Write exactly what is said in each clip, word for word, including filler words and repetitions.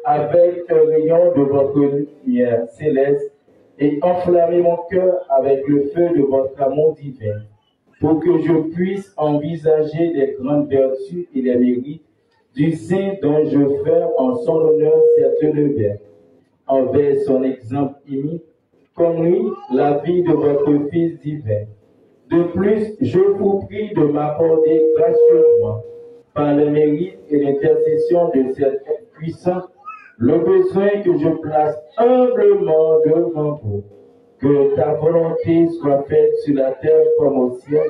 avec un rayon de votre lumière céleste et enflammez mon cœur avec le feu de votre amour divin, pour que je puisse envisager les grandes vertus et les mérites du saint dont je fais en son honneur cette levée. Envers son exemple, imite comme lui la vie de votre Fils divin. De plus, je vous prie de m'accorder gracieusement, par le mérite et l'intercession de cet être puissant, le besoin que je place humblement devant vous. Que ta volonté soit faite sur la terre comme au ciel.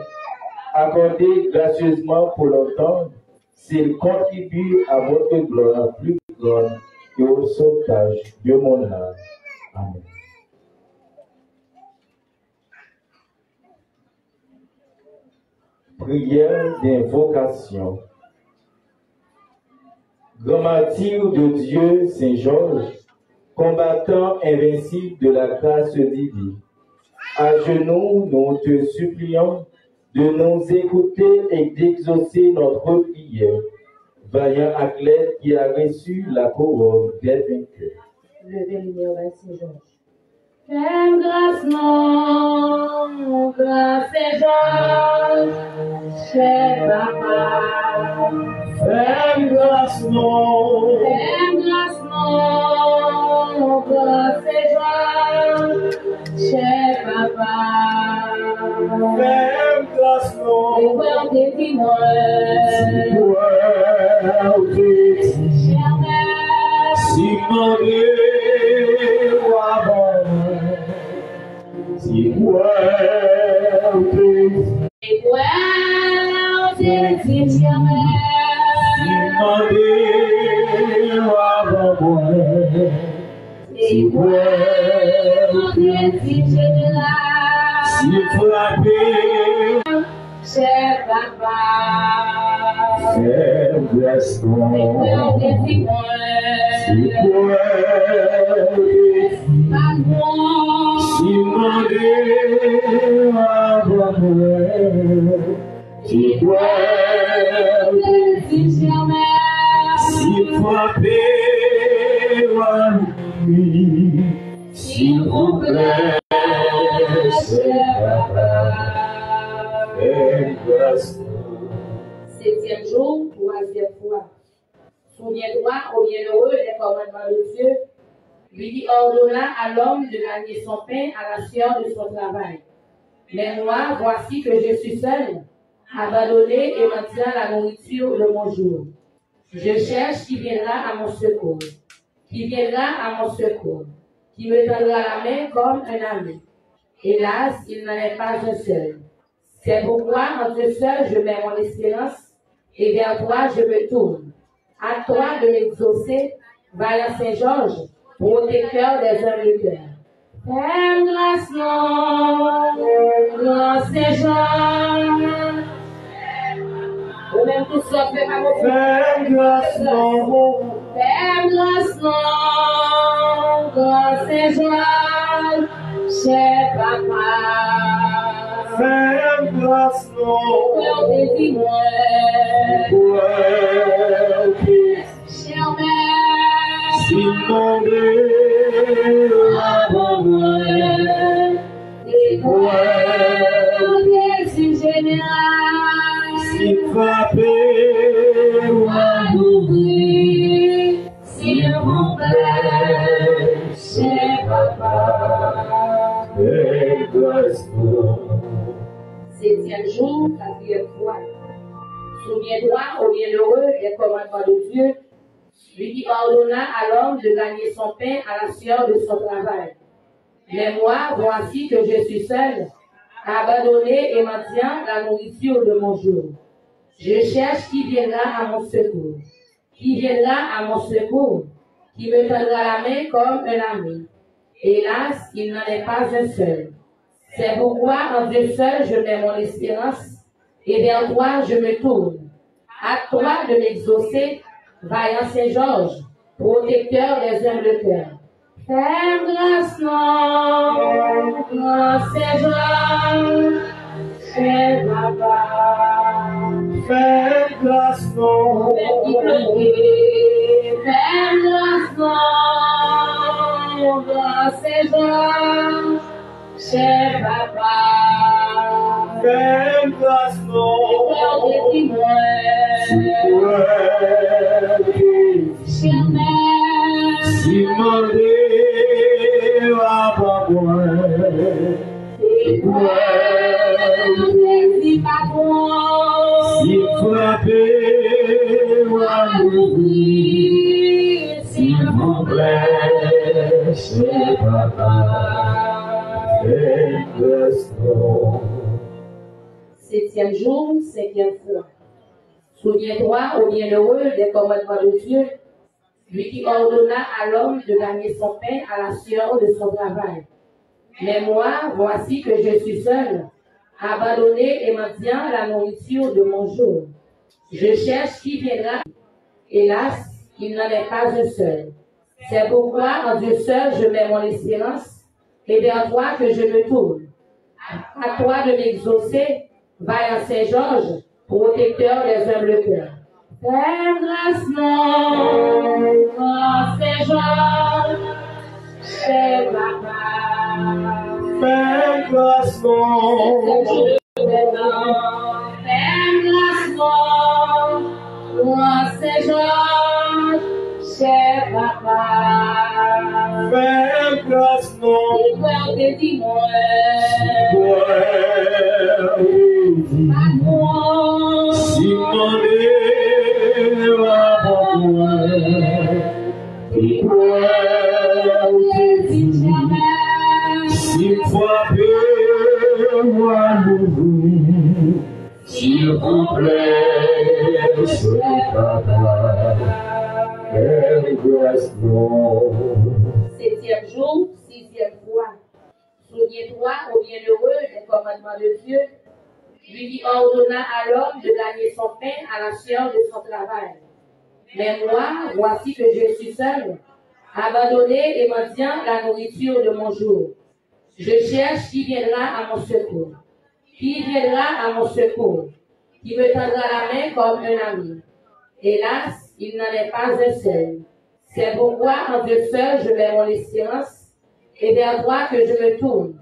Accordez gracieusement pour l'entendre s'il contribue à votre gloire plus grande et au sauvetage de mon âme. Amen. Prière d'invocation. Grand martyr de Dieu, Saint Georges, combattant invincible de la grâce divine, à genoux, nous te supplions de nous écouter et d'exaucer notre prière, vaillant athlète qui a reçu la couronne des vainqueurs. Leve limyè bay Sen Jòj. Fè m gras non, gran Sen Jòj, chè papa. Fè m gras non. Fè m gras non, gran Sen Jòj, chè papa. Fè m gras non. Se vre w te di mwen. Si vre w te di. Chè mè. Si m mande w avan mwen. Si vre w te di. Si vre w te di, chè mè. Si m mande w avan mwen. Si kwè, si frape. Chè papa. Fè m gras non. Si kwè, si mande avan mwen. Si kwè, si frape, silvouplè, chè papa, fè m gras. Septième jour, troisième fois. Souviens-toi, ô bienheureux, des commandements de Dieu. Lui qui ordonna à l'homme de gagner son pain à la sueur de son travail. Mais moi, voici que je suis seul, abandonné et mendiant la nourriture de mon jour. Je cherche qui viendra à mon secours, qui viendra à mon secours, qui me tendra la main comme un ami. Hélas, il n'en est pas un seul. C'est pourquoi en Dieu seul je mets mon espérance, et vers toi je me tourne. À toi de m'exaucer, vaillant Saint Georges, protecteur des humbles cœurs. Fè m gras non, gran Sen Jòj. Ou menm tou sòt, fè pa mo. Fè m gras non. Fè m gras non, gran Sen Jòj, chè papa. Fè m gras non. Ou te di mwen. Ou te di. Chè mè. Si m mande avan mwen. Ou te di jeneral. Si m frape ou a louvri. Silvouplè, chè papa, fè gras non. Septième jour, quatrième fois. Souviens-toi, ô bienheureux, des commandements de Dieu, lui qui ordonna à l'homme de gagner son pain à la sueur de son travail. Mais moi, voici que je suis seul, abandonné et mendiant la nourriture de mon jour. Je cherche qui viendra à mon secours, qui viendra à mon secours, qui me tendra la main comme un ami. Hélas, il n'en est pas un seul. C'est pourquoi en Dieu seul je mets mon espérance, et vers toi je me tourne. À toi de m'exaucer, vaillant Saint Georges, protecteur des humbles cœurs. Fè m gras non, gran Sen Jòj, chè papa. Fè m gras non. Ou menm ki bloke. Fè m gras non, gran Sejan, chè papa. Fè m gras non. Si kwè w te di mwen. Si kwè w te di. Chè mè. Si mande w avan mwen. Si kwè w te di patwon. Si frape w a louvri. Silvouplè, chè papa, fè gras non. Septième jour, cinquième fois. Souviens-toi, ô bienheureux, des commandements de Dieu, lui qui ordonna à l'homme de gagner son pain à la sueur de son travail. Mais moi, voici que je suis seul, abandonné et mendiant la nourriture de mon jour. Je cherche qui viendra. Hélas, il n'en est pas un seul. C'est pourquoi en Dieu seul je mets mon espérance, et vers toi que je me tourne. À toi de m'exaucer, vaillant Saint Georges, protecteur des humbles cœurs. Fè m gras non, gran Sejan, chè papa. Fè m gras non. Fè m gras non, gran Sejan, chè papa. Fè m gras non. Si kwè w te di mwen. Si kwè w te di. Patwon. Si mande w avan mwen. Si kwè w te di. Si frape w a louvri. Silvouplè, chè papa, fè m gras non. Septième jour, sixième fois. Souviens-toi, ô bienheureux, des commandements de Dieu, lui qui ordonna à l'homme de gagner son pain à la sueur de son travail. Mais moi, voici que je suis seul, abandonné et mendiant la nourriture de mon jour. Je cherche qui viendra à mon secours. Qui viendra à mon secours? Qui me tendra la main comme un ami? Hélas, il n'en est pas un seul. C'est pourquoi en Dieu seul je mets mon espérance, et vers toi que je me tourne.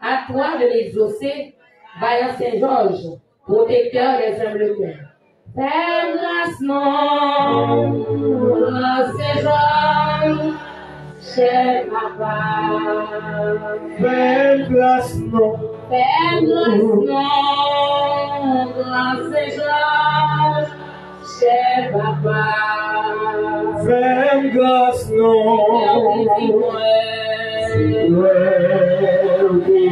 À toi de m'exaucer, vaillant Saint Georges, protecteur des humbles cœurs. Fè m gras non, gran Sejan, chè papa. Fè m gras non. Fè m gras non, gran Sejan, chè papa. Fè m gras non. Si kwè w te di.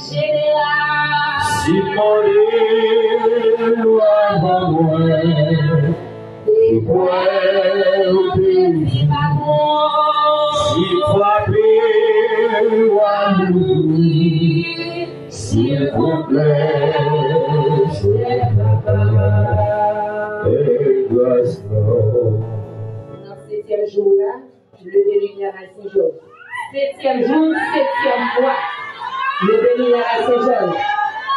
Jeneral. Si mande w avan mwen. Si kwè w te di. Patwon. Si frape w a louvri. Silvouplè, chè papa, fè gras non. Nan setyèm jou la, leve limyè bay Sen Jòj. Setyèm jou, setyèm fwa. Leve limyè bay Sen Jòj.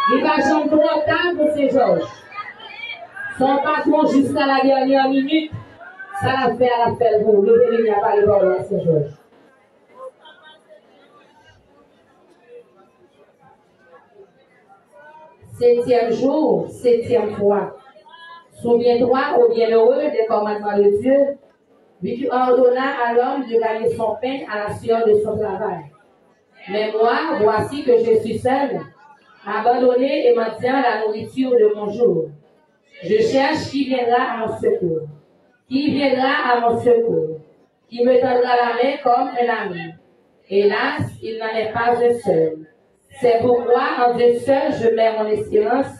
Li pa janm twò ta pou Sen Jòj. Se yon patwon jiska la dènyè minit. Sa l ap fè a, l ap fè l pou ou. Leve limyè, pale pawòl la, Sen Jòj. Septième jour, septième fois. Souviens-toi, ô bienheureux, des commandements de Dieu, lui qui ordonna à l'homme de gagner son pain à la sueur de son travail. Mais moi, voici que je suis seul, abandonné et mendiant la nourriture de mon jour. Je cherche qui viendra à mon secours. Qui viendra à mon secours? Qui me tendra la main comme un ami? Hélas, il n'en est pas un seul. C'est pourquoi en Dieu seul je mets mon espérance,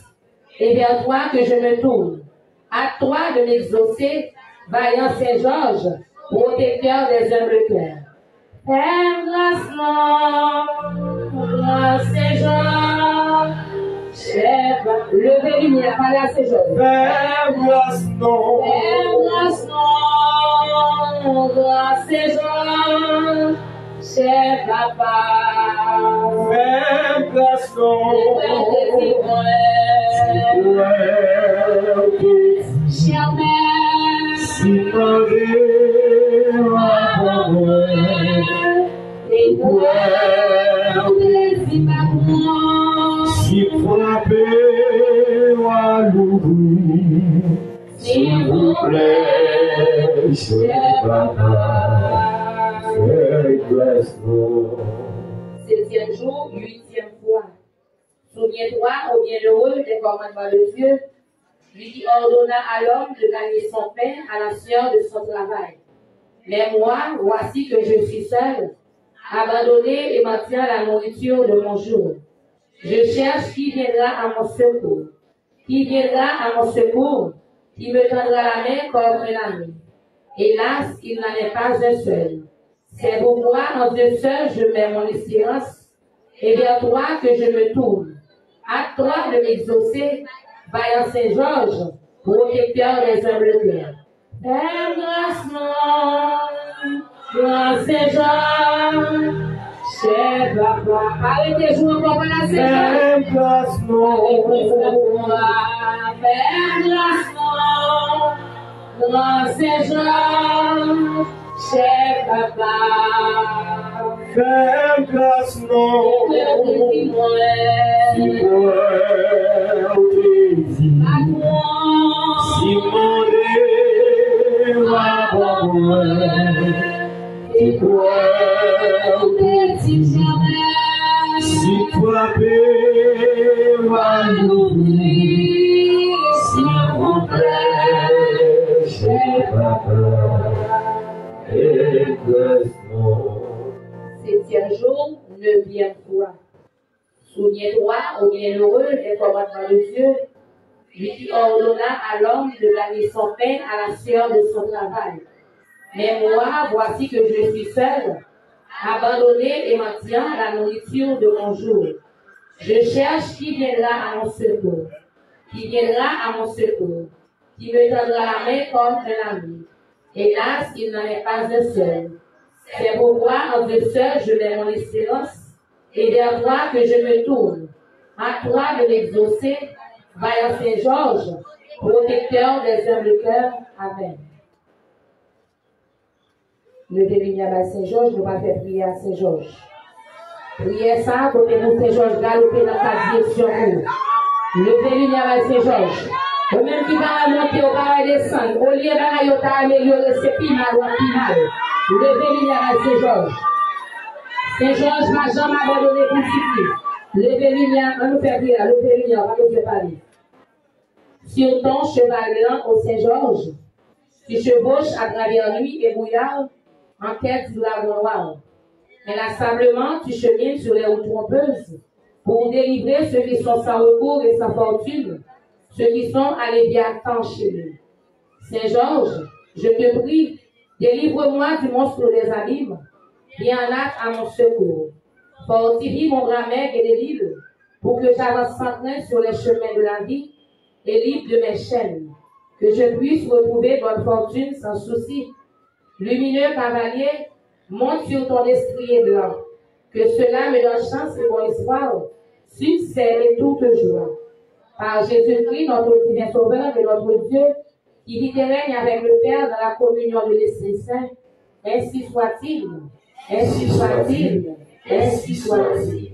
et vers toi que je me tourne. À toi de m'exaucer, vaillant Sen Jòj, protecteur des humbles cœurs. Fè m gras non, gran Sen Jòj, chè pa. Leve limyè, pale a Sen Jòj. Fè m gras non. Fè m gras non, gran Sen Jòj, chè papa. Fè m gras non. Si kwè w te di mwen. Si kwè w te di. Chè mè. Si mande, w a ban mwen. Depi w te di patwon. Si frape, w a louvri. Silvouplè, chè papa, fè gras non. Septième jour, huitième fois. Souviens-toi, ô bienheureux, des commandements de Dieu, lui qui ordonna à l'homme de gagner son pain à la sueur de son travail. Mais moi, voici que je suis seul, abandonné et mendiant la nourriture de mon jour. Je cherche qui viendra à mon secours. Qui viendra à mon secours, qui me tendra la main comme un ami. Hélas, il n'en est pas un seul. C'est pourquoi en Dieu seul je mets mon espérance, et vers toi que je me tourne. Hâte-toi de m'exaucer, vaillant Saint Georges, protecteur des humbles cœurs. Fè m gras non, gran Sen Jan, chè papa. Pa rete jou ankò, pa la Sen Jan. Fè m gras non. Fè m gras non, gran Sen Jan, chè papa. Fè m gras non. Si mwen ou te di, si mande, w a ban mwen. Si mwen ou te di, si frape, w a louvri. Silvouplè, chè papa, fè m gras non. Septième jour, neuvième fois. Souviens-toi, ô bienheureux, des commandements de Dieu, lui qui ordonna à l'homme de gagner son pain à la sueur de son travail. Mais moi, voici que je suis seul, abandonné et mendiant la nourriture de mon jour. Je cherche qui viendra à mon secours, qui viendra à mon secours, qui me tendra la main comme un ami. Hélas, il n'en est pas un seul. C'est pourquoi en Dieu seul je mets mon espérance, et vers toi que je me tourne. Hâte-toi de m'exaucer, vaillant Saint Georges, protecteur des humbles cœurs. Amen. Leve limyè bay Sen Jòj, nou pral fè priyè a Sen Jòj. Priyè sa a, kote pou Sen Jòj galope nan kat direksyon pou ou. Leve limyè bay Sen Jòj. Ou menm ki pa wè monte, ou pa wè desann, olye bagay yo ta amelyore, se pi mal w ap pi mal. Leve limyè bay Sen Jòj. Sen Jòj pa janm abandone pitit li. Leve limyè, ann nou fè priyè a, leve limyè, ou pa bezwen pale. Sur ton cheval blanc, ô Saint Georges, tu chevauches à travers nuit et brouillard en quête du dragon noir. Inlassablement, tu chemines sur les routes trompeuses pour délivrer ceux qui sont sans recours et sans fortune, ceux qui sont à Léviathan chaîné. Saint Georges, je te prie, délivre-moi du monstre des abîmes, viens en hâte à mon secours. Fortifie mon bras maigre et débile, pour que j'avance sans crainte sur les chemins de la vie et libre de mes chaînes, que je puisse retrouver bonne fortune sans souci. Lumineux cavalier, monte sur ton destrier blanc, que cela me donne chance et bon espoir, succès et toute joie. Par Jésus-Christ, notre divin Sauveur et notre Dieu, qui vit et règne avec le Père dans la communion de l'Esprit Saint, ainsi soit-il, ainsi soit-il, ainsi soit-il.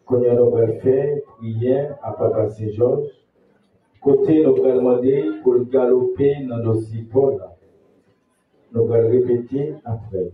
Kounye a nou pral fè priyè a Papa Sen Jòj, kote nou pral mande pou l galope nan dosye pa w la. Nou pral repete apre.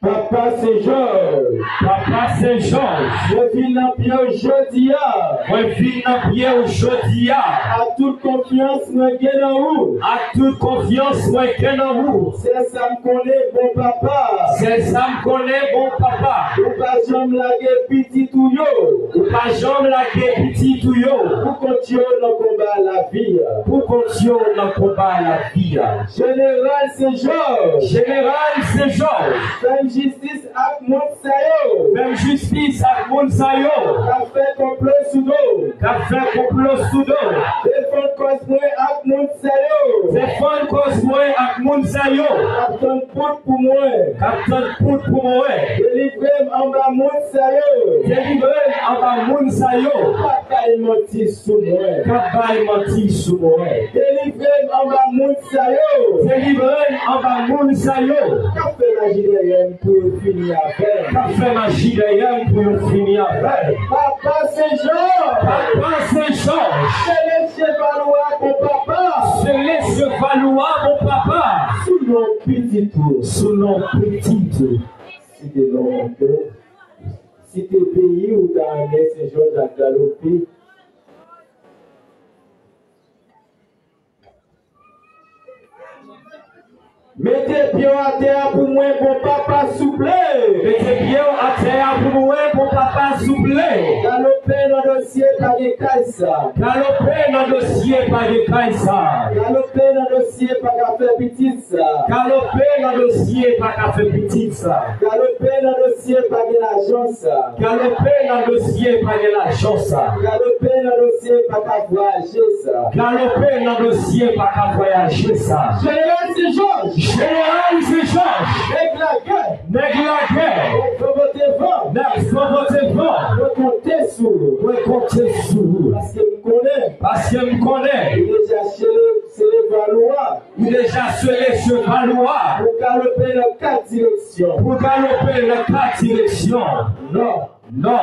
Papa Sen Jòj. Papa Sen Jòj. Mwen vin nan pye w jodi a. Mwen vin nan pye w jodi a. Ak tout konfyans mwen gen nan ou. Ak tout konfyans mwen gen nan ou. Sèl sa m konnen, bon papa. Sèl sa m konnen, bon papa. Ou pa janm lage pitit ou yo. Ou pa janm lage pitit ou yo. Pou kont yo nan konba lavi a. Pou kont yo nan konba lavi a. Jeneral Sen Jòj. Jeneral Sen Jòj. Fè m jistis ak moun sa yo. Fè m jistis ak moun sa yo. K ap fè konplo sou do. K ap fè konplo sou do. Fann kòz mwen ak moun sa yo. Se fann kòz mwen ak moun sa yo. K ap tann poud pou mwen. K ap tann poud pou mwen. Delivre m anba moun sa yo. Delivre m anba moun sa yo. K ap bay manti sou mwen. K ap bay manti sou mwen. Delivre m anba moun sa yo. Delivre m anba moun sa yo. K ap fè maji dèyè m pou yo fini avè m. K ap fè maji dèyè m pou yo fini avè m. Papa Sen Jòj. Papa Sen Jòj. Selesye valwa bon papa. Selesye valwa bon papa. Sou non pitit ou. Sou non pitit ou. Site non mon pè. Site peyi ou ta renmen Sen Jòj ak Galope. Mete pye w atè a pou mwen, bon papa, souple. Mete pye w atè a pou mwen, bon papa, souple. Galope nan dosye pa gen kay sa. Galope nan dosye pa gen kay sa. Galope nan dosye pa ka fè pitit sa. Galope nan dosye pa ka fè pitit sa. Galope nan dosye pa gen lajan sa. Galope nan dosye pa gen lajan sa. Galope nan dosye pa ka vwayaje sa. Galope nan dosye pa ka vwayaje sa. Jeneral Sen Jòj. Jeneral Sen Jòj. Nèg lagè. Nèg lagè. Nèg fanbote van. Nèg fanbote van. Mwen konte sou ou. Mwen konte sou ou. Paske m konnen. Paske m konnen. Ou deja sele, sele valwa. Ou deja sele cheval ou a. Pou galope nan kat direksyon. Pou galope nan kat direksyon. Nò. Nò.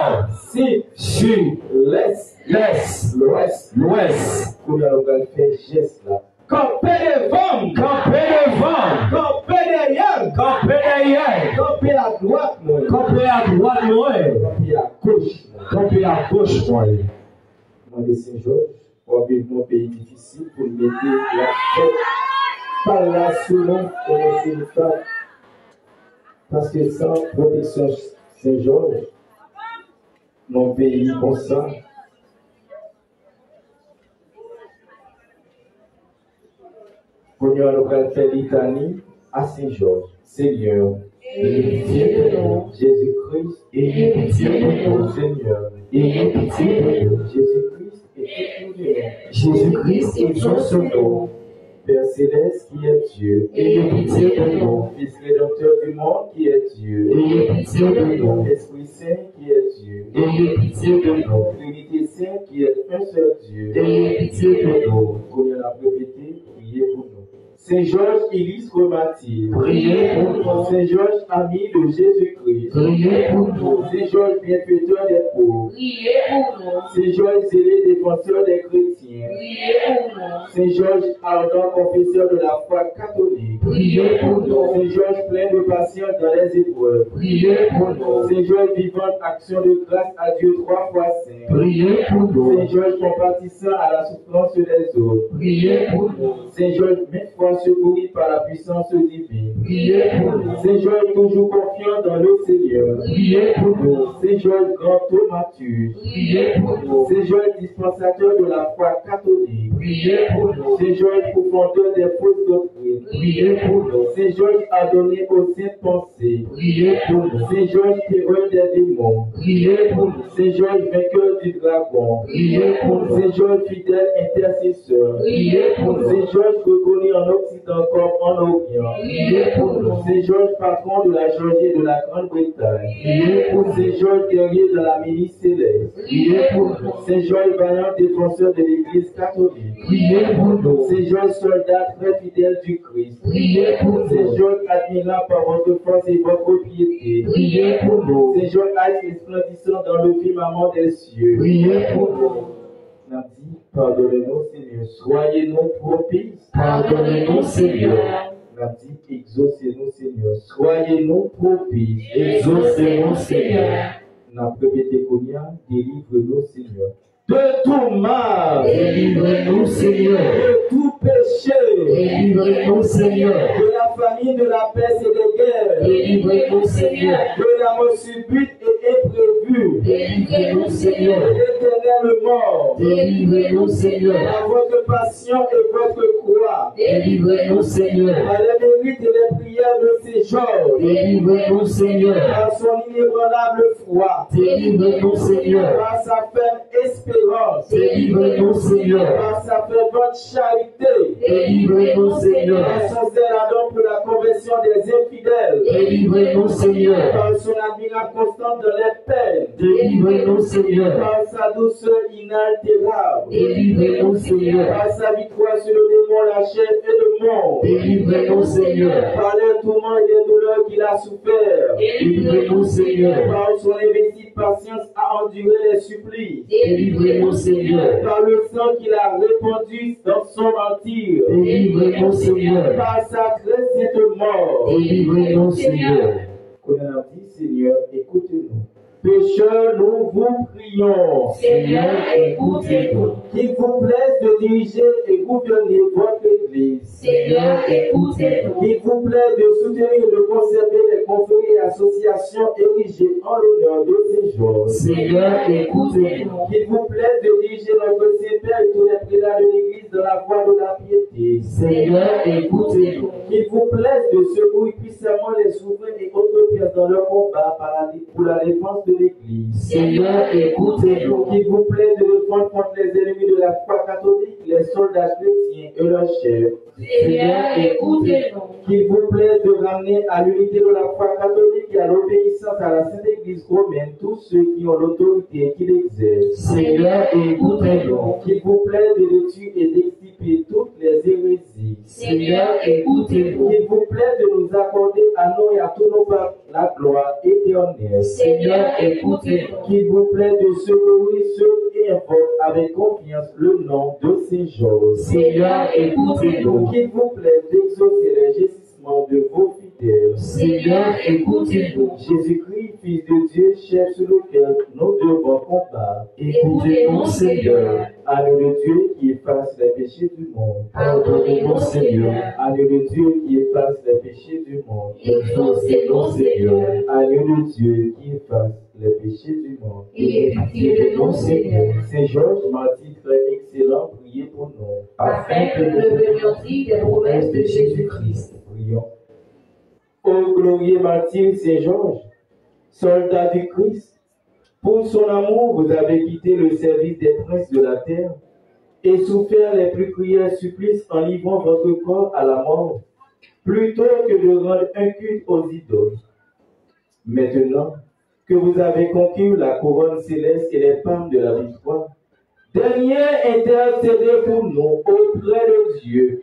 Sid. Sid. Lès. Lès. Lwès. Lwès. Kounye a nou pral fè jès la. Kanpe devan m. Kanpe devan m. Kanpe dèyè m. Kanpe dèyè m. Kanpe adwat mwen. Kanpe adwat mwen. Kanpe agoch mwen. Kanpe agoch mwen. Mande Sen Jòj, w ap viv nan peyi difisil pou l mete lapè pa l la sou nou, pou nou sou nou tab. Paske san pwoteksyon Sen Jòj, nan peyi konsa, kounye a nou pral fè litani a Sen Jòj. Senyè, ayez pitié de nous. Jésus-Christ, ayez pitié de nous. Senyè, ayez pitié de nous. Jésus-Christ, ayez pitié de nous. Jésus-Christ, exauce-nous. Père céleste qui es Dieu, ayez pitié de nous. Fils rédempteur du monde qui es Dieu, ayez pitié de nous. Esprit Saint qui es Dieu, ayez pitié de nous. Trinité sainte qui est un seul Dieu, ayez pitié de nous. Kounye a n ap repete, priye pou nou. Sen Jòj, illustre martyr, priez pour nous. Sen Jòj, ami de Jésus-Christ, priez pour nous. Sen Jòj, bienfaiteur des pauvres, priez pour nous. Sen Jòj, zélé défenseur des chrétiens, priez pour nous. Sen Jòj, ardent confesseur de la foi catholique, priez pour nous. Sen Jòj, plein de patience dans les épreuves, priez pour nous. Sen Jòj, vivante action de grâce à Dieu trois fois saint, priez pour nous. Sen Jòj, compatissant à la souffrance des autres, priez pour nous. Sen Jòj, maintes fois secouru par la puissance divine, priez pour nous. Sen Jòj, toujours confiant dans le Seigneur, priez pour nous. Sen Jòj, grand thaumaturge, priez pour nous. Sen Jòj, dispensateur de la foi catholique, priez pour nous. Sen Jòj, profondeur des fausses doctrines, priez pour nous. Sen Jòj, adonné aux saintes pensées, priez pour nous. Sen Jòj, terreur des démons, priez pour nous. Sen Jòj, vainqueur du dragon, priez pour nous. Sen Jòj, fidèle intercesseur, priez pour nous. Sen Jòj, reconnu en Occident comme en Orient, priez pour nous. Sen Jòj, patron de la Géorgie et de la Grande-Bretagne, priez pour nous. Sen Jòj, guerrier dans la milice céleste, priez pour nous. Sen Jòj, vaillant défenseur de l'Église catholique, priez pour nous. Sen Jòj, soldat très fidèle du Christ, priez pour nous. Sen Jòj, admirable par votre force et votre piété, priez pour nous. Sen Jòj, astre resplendissant dans le firmament des cieux, priez pour nous. N ap di, pardonnez-nous, Seigneur. Soyez-nous propices. Pardonnez-nous, Seigneur. N ap di, exaucez-nous, Seigneur. Soyez-nous propices. Exaucez-nous, Seigneur. N ap repete kounye a, délivrez-nous, Seigneur. De tout mal. Délivrez-nous, Seigneur. De tout péché. Délivrez-nous, Seigneur. De la famine, de la peste et des guerres. Délivrez-nous, Seigneur. De la mort subite et imprévue. Délivrez-nous, Seigneur. Éternellement. Délivrez-nous, Seigneur. Par votre passion et votre croix. Délivrez-nous, Seigneur. Par les mérites et les prières de Saint Georges. Délivrez-nous, Seigneur. Par son inébranlable foi. Délivrez-nous, Seigneur. Par sa ferme espérance. Délivrez-nous, Seigneur. Par sa fervente charité. Délivrez-nous, Seigneur. Par son zèle ardent pour la conversion des infidèles. Délivrez-nous, Seigneur. Par son admirable constance dans les peines. Délivrez-nous, Seigneur. Par sa douceur inaltérable. Délivrez-nous, Seigneur. Par sa victoire sur le démon, la chair et le monde. Délivrez-nous, Seigneur. Par les tourments et les douleurs qu'il a souffert. Délivrez-nous, Seigneur. Par son invincible patience à endurer les supplices. Délivrez-nous, Seigneur. Par le sang qu'il a répandu dans son martyre. Délivrez-nous, Seigneur. Par sa très sainte mort. Délivrez-nous, Seigneur. Kounye a n ap di, Seigneur, écoute-nous. Pécheurs, nous vous prions. Seigneur, écoutez-nous. Qu'il vous plaise de diriger et gouverner votre Église. Seigneur, écoutez-nous. Qu'il vous plaise de soutenir et de conserver les confréries et associations érigées en l'honneur de Saint Georges. Seigneur, écoutez-nous. Qu'il vous plaise de diriger notre Saint-Père et tous les prélats de l'Église dans la voie de la piété. Seigneur, écoutez-nous. Qu'il vous plaise de secourir puissamment les souverains et autres princes dans leur combat par la, pour la défense de l'Église. Seigneur, écoutez-nous. Qu'il vous plaise de défendre contre les ennemis de la foi catholique, les soldats chrétiens et leurs chefs. Seigneur, écoutez-nous. Qu'il vous plaise de ramener à l'unité de la foi catholique et à l'obéissance à la Sainte Église romaine tous ceux qui ont l'autorité et qui l'exercent. Seigneur, écoutez-nous. Qu'il vous plaise de détruire et d'extirper toutes les hérésies. Seigneur, écoutez-nous. Qu'il vous plaise de nous accorder à nous et à tous nos peuples la gloire éternelle. Seigneur, écoutez-nous. Qu'il vous plaise de secourir ceux qui invoquent avec confiance le nom de Saint Georges. Seigneur, écoutez-nous. Qu'il vous plaise d'exaucer les gémissements de vos fidèles. Seigneur, écoutez-nous. Jésus-Christ, Fils de Dieu, chef sous lequel nous devons combattre. Écoutez-nous, Seigneur. Agneau de Dieu qui efface les péchés du monde. Pardonnez-nous, Seigneur. Agneau de Dieu qui efface les péchés du monde. Exaucez-nous, Seigneur. Agneau de Dieu qui efface les péchés du monde. Ayez pitié de nous, Seigneur. Saint Georges, martyr très excellent, priez pour nous. Afin que nous devenions dignes des promesses de Jésus-Christ. Prions. Ô glorieux martyr Saint Georges, soldat du Christ, pour son amour, vous avez quitté le service des princes de la terre et souffert les plus cruels supplices en livrant votre corps à la mort, plutôt que de rendre un culte aux idoles. Maintenant que vous avez conquis la couronne céleste et les palmes de la victoire, daignez intercéder pour nous auprès de Dieu,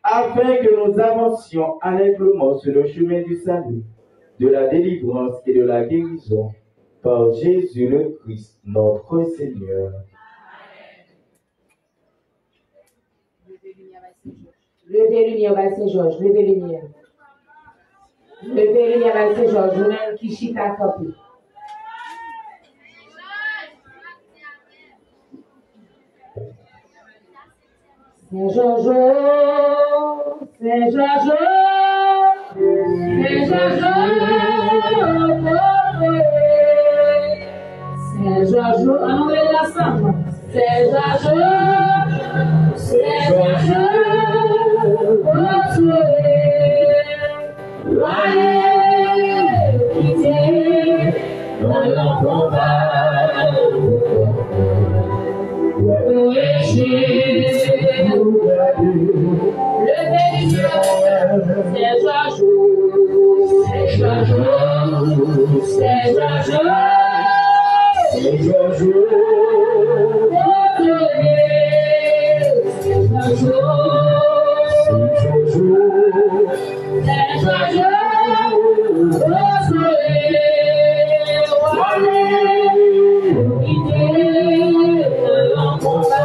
afin que nous avancions allègrement sur le chemin du salut, de la délivrance et de la guérison, par Jésus le Christ, notre Seigneur. Leve limyè bay Sen Jòj. Leve limyè bay Sen Jòj. Leve limyè. Leve limyè bay Sen Jòj. Ou menm ki chita kanpe. Sen Jòj o, Sen Jòj o, Sen Jòj o, kote w ye? Sen Jòj o, ann nou rele ansanm. Sen Jòj o, Sen Jòj o, kote w ye? Wale, kite, nan lankonba, ou ye Jezi. Leve limyè, Sen Jòj o, Sen Jòj o, Sen Jòj o, Sen Jòj o, kote w ye? Sen Jòj o, Sen Jòj o, Sen Jòj o, kote w ye? Wale, kite, nan lankonba,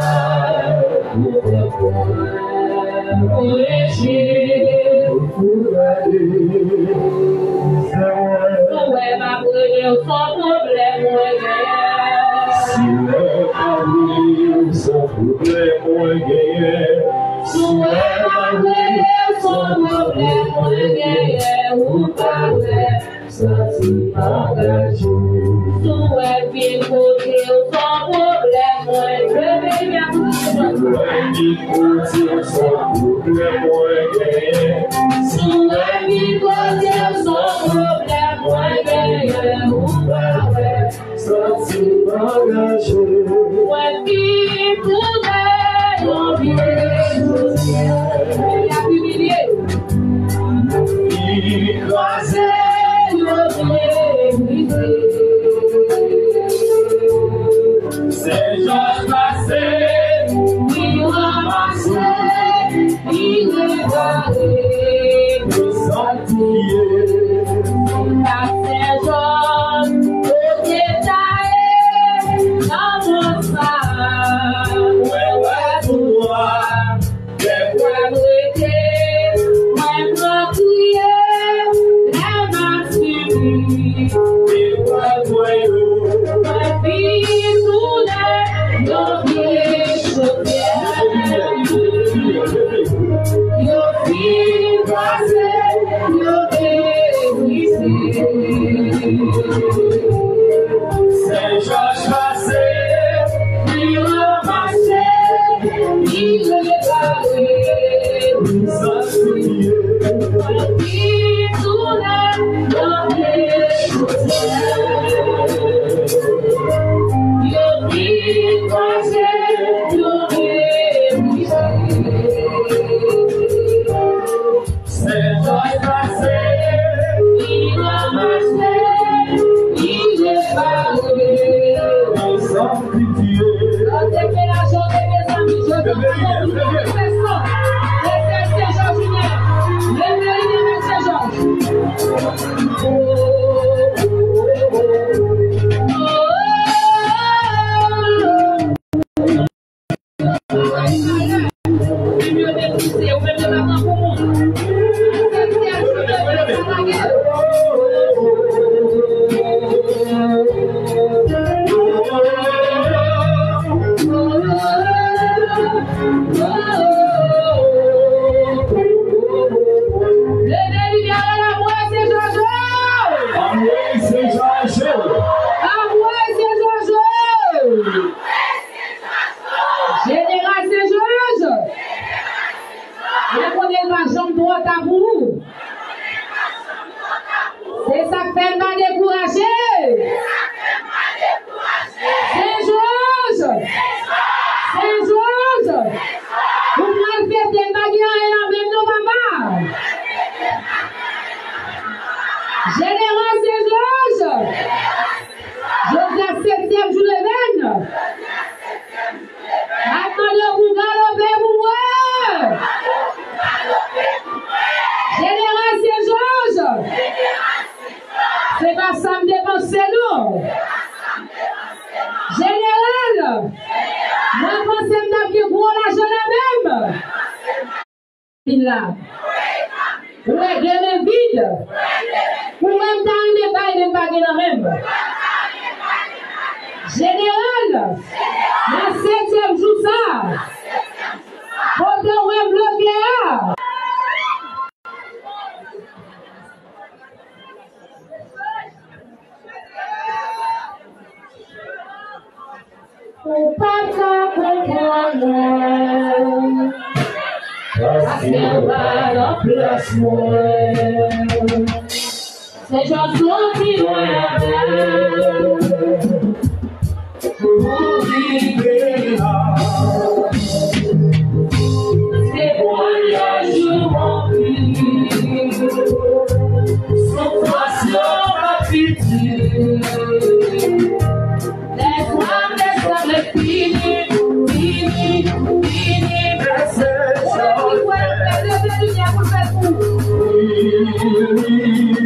ou ye Jezi. Si w wè m ap rele w, s on pwoblèm mwen genyen. Si w wè m ap rele w, s on pwoblèm mwen genyen. Si w wè m ap rele w, s on pwoblèm mwen genyen. Ou pa wè, santi angaje. Si w wè m vin kote w, s on pwoblèm mwen genyen. Si w wè m vin kote w, s on pwoblèm mwen genyen. Si w wè m vin kote Son pwoblèm mwen genyen ou pa wè. Santi m angaje. Mwen fin tounen yon vye sosyèl. Li ap imilye. Li kraze yon vye brize. Sen Jòj pase, li ranmase, li repare. Sa k ye? Pastè Jòj, kote w ta ye nan mond sa a? Mwen wè tou nwa. Lè pral rete, mwen pran kriye, lè m ap sibi. Lè pral mwen yo. Mwen vin tounen yon vye sosyèl. Yo fin kraze, yo devise. Sen Jòj pase, li ranmase, li repare. Sa k ye? Li tounen yon vye sosyèl. Yo fin kraze, yo devise. Sen Jòj pase, li ranmase, li repare. Sa k ye? Yo te melaje w de mezanmi, jodi a pa gen plis pèsonn. Se Sen Jòj ou ye. Leve limyè, Sen Jòj. Leve limyè la, anmwey Sen Jòj! Anmwey Sen Jòj! Anmwey Sen Jòj! Jeneral Sen Jòj! Mwen konnen l pa janm twò ta pou ou. Se sa k fè m pa dekouraje. Sen Jòj! Sen Jòj! Ou pral fete, m pa gen anyen nan men m non, papa. Jeneral Sen Jòj! Jodi a setyèm jou leve n. M ap mande w pou galope pou mwen. Jeneral Sen Jòj! Se pa sa m te panse non. Jeneral, mwen panse m t ap gen gwo lajan nan men m. Vin la. Ou wè de men vid. Ou wè m ta renmen bay men m pa gen nan men m. Jeneral, nan setyèm jou sa, kote w wè m bloke a? Ou pa ka konprann mwen, paske w pa nan plas mwen. Se jan soti lwen avè w. Pou rive la, temwayaj ou anpil. Soufrans yo pa piti. Lè swa m desann fini, fini, fini. Leve limyè pou l fè pou ou. Leve limyè.